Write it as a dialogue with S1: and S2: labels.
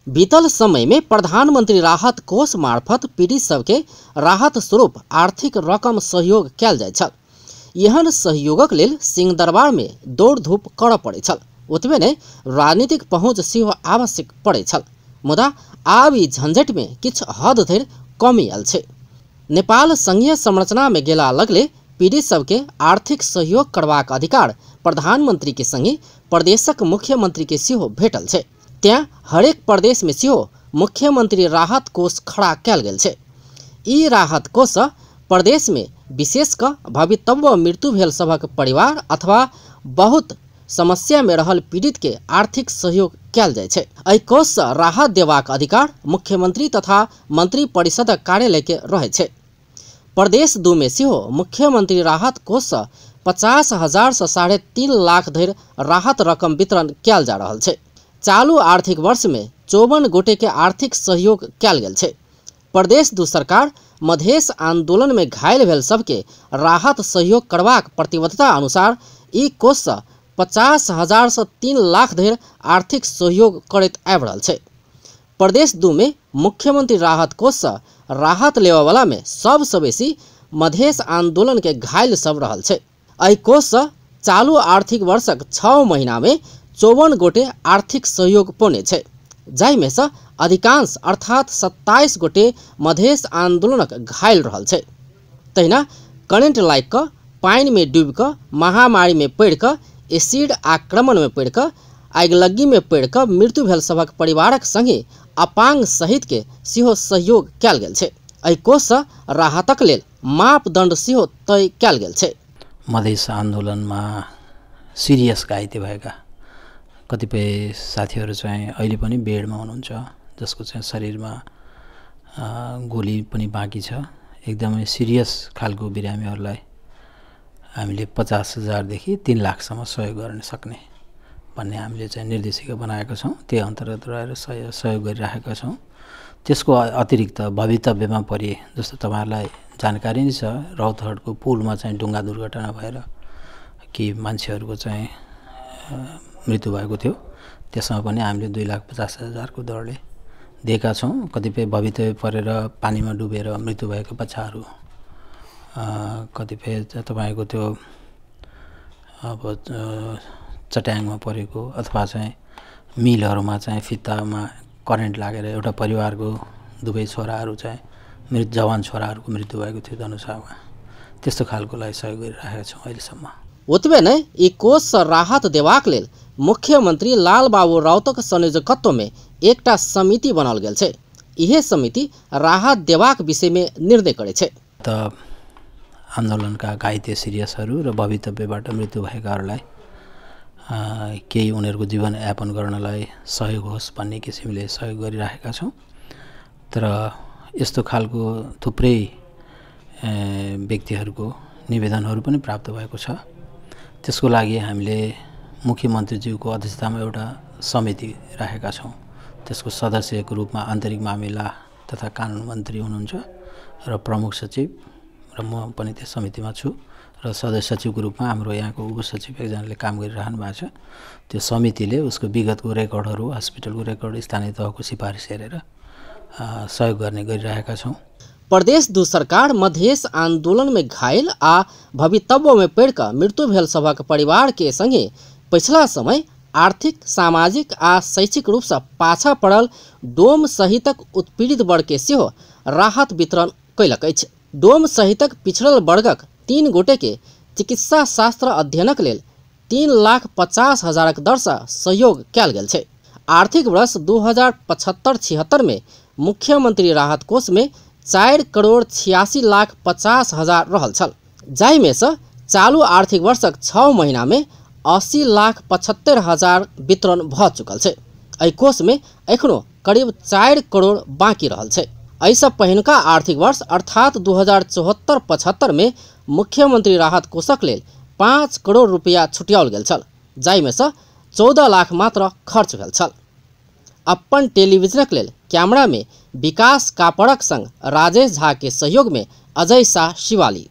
S1: बीतल समय में प्रधानमंत्री राहत कोष मार्फत पीड़ित सबके राहत स्वरूप आर्थिक रकम सहयोग कयल जाइत छल। एहन सहयोगक लेल सिंहदरबार में दौड़ धूप करऽ पड़ैत छल। ओतबे नहि, राजनीतिक पहुँच सेहो आवश्यक पड़ैत छल। मुदा आब ई झंझट में किछु हद धरि कमी आयल छै। नेपाल संघीय संरचना में गेला लगले पीड़ित सबके आर्थिक सहयोग करबाक अधिकार प्रधानमंत्री के संगे प्रदेशक मुख्यमंत्री के सेहो भेटल छै। तें हरेक प्रदेश में सेहो मुख्यमंत्री राहत कोष खड़ा कयल गेल छै। ई राहत कोष प्रदेश में विशेष क भवितव्य मृत्यु भेल सभक परिवार अथवा बहुत समस्या में रहल पीड़ित के आर्थिक सहयोग कयल जाइ छै। एहि कोष सँ राहत देबाक अधिकार मुख्यमंत्री तथा मंत्री परिषदक कार्यालय के रहै छै। प्रदेश 2 में सेहो मुख्यमंत्री राहत कोष सँ 50,000 सँ 3.5 लाख धरि राहत रकम वितरण कयल जा रहल छै। चालू आर्थिक वर्ष में 54 गोटे के आर्थिक सहयोग कयल गेल छै। प्रदेश 2 सरकार मधेश आंदोलन में घायल भेल सबके राहत सहयोग करबाक प्रतिबद्धता अनुसार ई कोष सँ 50,000 सँ 3 लाख धरि आर्थिक सहयोग करैत आबि रहल छै। प्रदेश 2 में मुख्यमंत्री राहत कोष सँ राहत लेबऽवला में सबसँ बेसी मधेश आंदोलन के घायल सब रहल छै। एहि कोष सँ चालू आर्थिक वर्षक 6 महीना में 54 गोटे आर्थिक सहयोग पौने छै, जाहिमे सँ अधिकांश अर्थात 27 गोटे मधेश आंदोलनक घायल रहल छै। तहिना करेंट लागि कऽ, पानि में डूबि कऽ, महामारी में पड़ि कऽ, एसिड आक्रमण में पड़ि कऽ, आगिलग्गी में पड़ि कऽ मृत्यु भेल सभक परिवारक संगे अपांग सहित के सेहो सहयोग कयल गेल छै। एहि कोष सँ राहतक लेल मापदंड सेहो तय कयल गेल छै।
S2: मधेस आन्दोलनमा सिरियस घाइते भएका कतिपय साथीहरू चाहिँ अहिले पनि बेडमा हुनुहुन्छ, जसको चाहिँ शरीरमा गोली पनि बाँकी छ। एकदमै सिरियस खालको बिरामीहरूलाई हामीले 50,000 देखि 3 लाखसम्म सहयोग गर्न सक्ने भन्ने हामीले चाहिँ निर्देशिका बनाएका छौँ। त्यही अन्तर्गत रहेर सहयोग गरिराखेका छौँ। त्यसको अतिरिक्त भवितव्यमा परे, जस्तो तपाईँहरूलाई जानकारी नै छ, रौतहटको पुलमा चाहिँ डुङ्गा दुर्घटना भएर केही मान्छेहरूको चाहिँ मृत्यु भएको थियो, त्यसमा पनि हामीले 2,50,000 को दरले दिएका छौँ। कतिपय भवितव्य परेर पानीमा डुबेर मृत्यु भएका बच्चाहरू, कतिपय तपाईँको त्यो अब चट्याङमा परेको अथवा चाहिँ मिलहरूमा चाहिँ फित्तामा करेन्ट लागेर एउटा परिवारको दुवै छोराहरू चाहिँ मृत जवान छोराहरूको मृत्यु भएको थियो धनुषामा, त्यस्तो खालकोलाई सहयोग गरिराखेका छौँ अहिलेसम्म।
S1: ओतबे नै ई कोष सँ राहत देबाक लेल मुख्यमंत्री लालबाबू राउतक संयोजकत्व में एकटा समिति बनाओल गेल छै। इहे समिति राहत देबाक विषय में निर्णय करै छै।
S2: त आन्दोलनका घाइते सिरियसहरू र भवितव्यबाट मृत्यु भएकाहरूलाई केही उनीहरूको जीवनयापन गर्नलाई सहयोग होस् भन्ने किसिमले सहयोग गरिराखेका छौँ। तर यस्तो खालको थुप्रै व्यक्तिहरूको निवेदनहरू पनि प्राप्त भएको छ। त्यसको लागि हामीले मुख्यमन्त्रीज्यूको अध्यक्षतामा एउटा समिति राखेका छौँ। त्यसको सदस्यको रूपमा आन्तरिक मामिला तथा कानुन मन्त्री हुनुहुन्छ र प्रमुख सचिव र म पनि त्यस समितिमा छु र सदस्य सचिवको रूपमा हाम्रो यहाँको उपसचिव एकजनाले काम गरिरहनु भएको छ। त्यो समितिले उसको विगतको रेकर्डहरू, हस्पिटलको रेकर्ड, स्थानीय तहको सिफारिस हेरेर सहयोग गर्ने गरिरहेका छौँ।
S1: प्रदेश 2 सरकार मधेश आंदोलन में घायल आ भवितव्य में पड़ि कऽ मृत्यु भेल सभक परिवार के संगे पछिला समय आर्थिक, सामाजिक आ शैक्षिक रूप सँ पाछा पड़ल डोम सहितक उत्पीड़ित वर्ग के सेहो राहत वितरण कयलक अछि। डोम सहितक पिछड़ल वर्गक 3 गोटे के चिकित्सा शास्त्र अध्ययनक लेल 3,50,000 दर सँ सहयोग कयल गेल छै। आर्थिक वर्ष 2075-76 में मुख्यमंत्री राहत कोष में 4,86,50,000 रहल छल, जाहिमे सँ चालू आर्थिक वर्षक 6 महीना में 80,75,000 वितरण भऽ चुकल छै। एहि कोष में एखनो करीब 4 करोड़ बाकी रहल छै। एहिसँ पहिनुका आर्थिक वर्ष अर्थात 2074-75 में मुख्यमंत्री राहत कोषक लेल 5 करोड़ रुपया छुटियाओल गेल छल, जाहिमे सँ 14 लाख मात्र खर्च भेल छल। अपन टेलीविजनक लेल कैमरा में विकास कापड़क संग राजेश झा के सहयोग में अजय शाह, शिवाली।